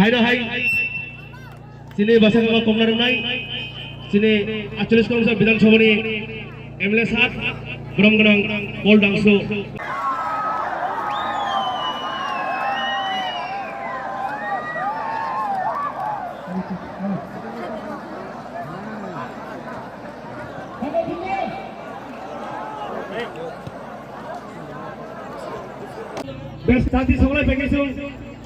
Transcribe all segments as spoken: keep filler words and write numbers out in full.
Haino hai chini bwskango kokna rwnai chini aatcholish Karamsara Bidhan Sabhani M L A sir, borom gwnang Paul Dangsu. Bes jati songlai phaikhe chwng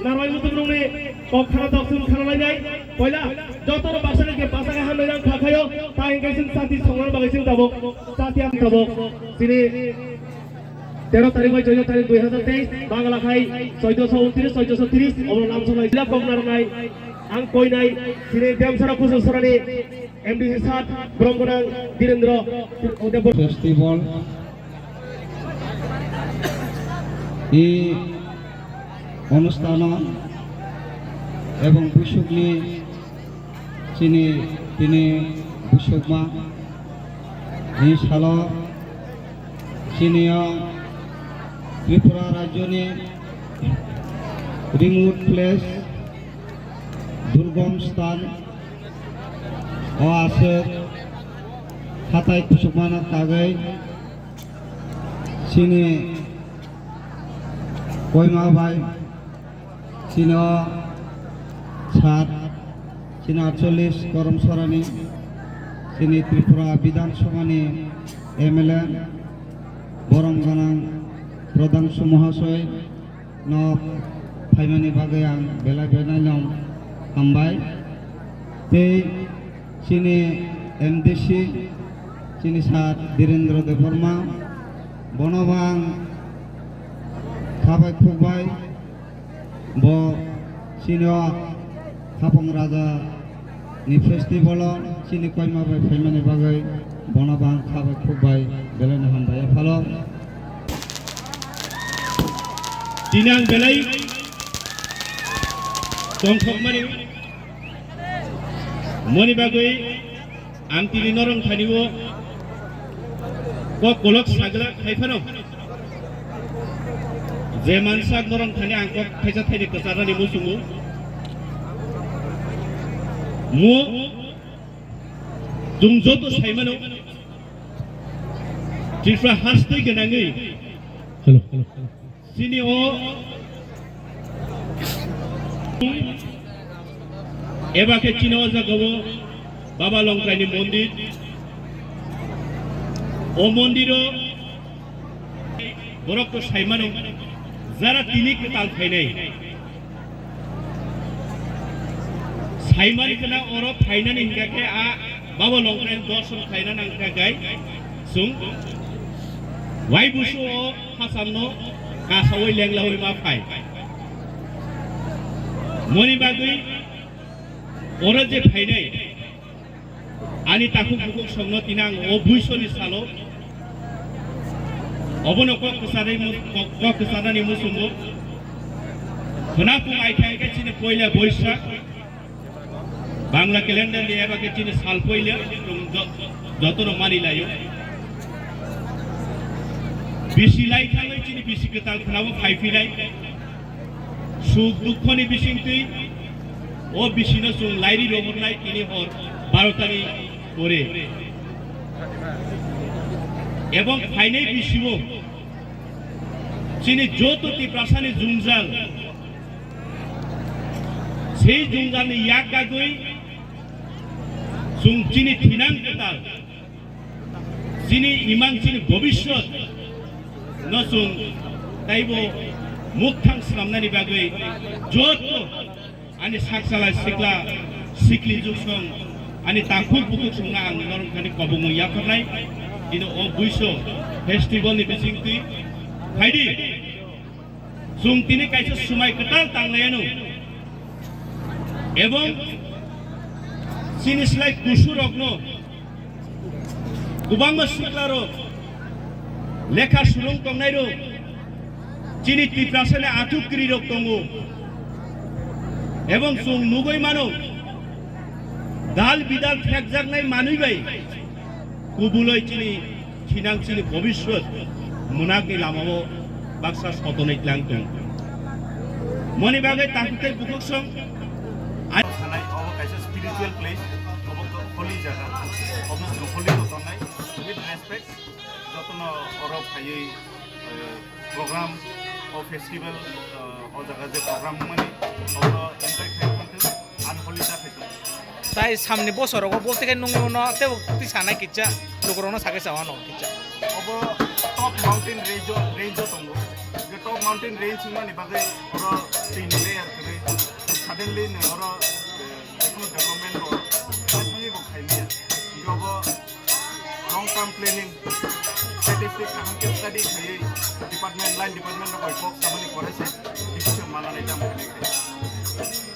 narwai mutung rokni kok khana tok chwng khana lainai. Poila jotono baksa khe baksa khe hamlairang kha khaio, ta hinkhe chwng jati songlai bagwi chwng tabuk, jati ang tabuk. Chini tero tarik bai chauda tarik dui hazar teis, Bangla khai chaudaso untris, chaudaso tris, obo nam songlai jila kok narwnai, ang koinai, chini Demsara Kususorani M D C sir, borom gwnang Dhirendra Debbarma. Festival, এই অনুষ্ঠান এবং বৈশাখনি chini tini bwswkma ni salo chini o Tripura rajyoni remote place, durgom sthan o aswk hatai kusukmano kagwi chini koima bai chini o sat, chini aatcholish Karamsarani, chini Tripura Bidhan Sabhani M L A, borom gwnang Pradhan Sumohasoi, no phaimani bagwi ang belai belai no hambai. Tei chini M D C, chini sir Dhirendra Debbarma, bono bo ang khabai khukbai, bo chini o Khapang Raja ni festival o chini koima bai phaimani bagwi bono bo ang khabai khukbai belai no hambai phalo. Tini ang belai tongthokmani, moni bagwi ang tini norong thani o kok kolok sagla khai phano. Je mansak norong thani ang kok thaisa thaini kwcharnani muchungo. Mo chwng joto saimano Tripura hastei gwnangwi. Hello, hello, hello. Chini o eba khe chini o jaga o Baba Longkaini mondir. O mondir o borok to saimano jara tini kwtal phainai. Saiman khna oro phainani hingka khe a Baba Longkaini dorson khlaina nangkha gai chwng wai busu o Hasamno kasawi lenglawi ma phai. Moni bagwi oro je phainai ani takhuk bukhuk songno tini ang o buisoni salo obono kok kwcharwi mu-, kok, kok kwcharnani muchungo. Khwna phung ai khe chini poila Boisak. Bangla calendar ni eba khe chini sal poila chwng jo-, jotono mani laio. Bisi lai thangwi chini bisi kwtal khwnabo phai phinai. Suk dukho ni bisingtwi o bisino chwng lairi rohornai tini hor barota ni pore. Ebong phainai bisio chini joto Tiprasa ni jwngjal Sei jwngjalni yak kagwi chwng chini thinang kwtal, chini imang, chini bobiswt no chwng taibo mukthang swnamnani bagwi joto ani sakchalai sikla sikli juksong ani takhuk bukhuk songno ang norok thani kobongwi yapharnai. Tini o buiso festival ni bisingtwi phaidi. Chwng tini kaisa swmai kwtal tanglaiyano. Ebong chini slai kusurokno kwbangma siklarok, lekha swrwng tongnairok, chini Tiprasani athuk kirirok tongo. Ebong chwng nugwi mano, dal bidal phekjaknai manwi bai kubulwi chini thinang chini bobiswt mwnakni lamao baksa sotonwi tlang tong. Moni bagwi takhuk tei bukhuksong It's a spiritual place, obo to holy jaga, obo chwng holy no tongnai, with respect, jotono oro phaiwi, eh, program o festival, eh, o jaga je program mani, obo enjoy khai thangthwng, unholy da khai thangthwng. Tai samni bosorogo bolte khe nungwi uno tebo twi sanai kisa lukurokno sagwi saui uno kisa. Obo top mountain range o, range o tongo. Je top mountain range wngmani bagwi oro twi ni layer kwrwi. Suddenly no oro, eh, Techno development rok thangwi bo khaimaya. Jobo long term planning, statistics kaham khe study khaiwi department, line department rok bai kok samani korai se decision mananai tamo khe khai.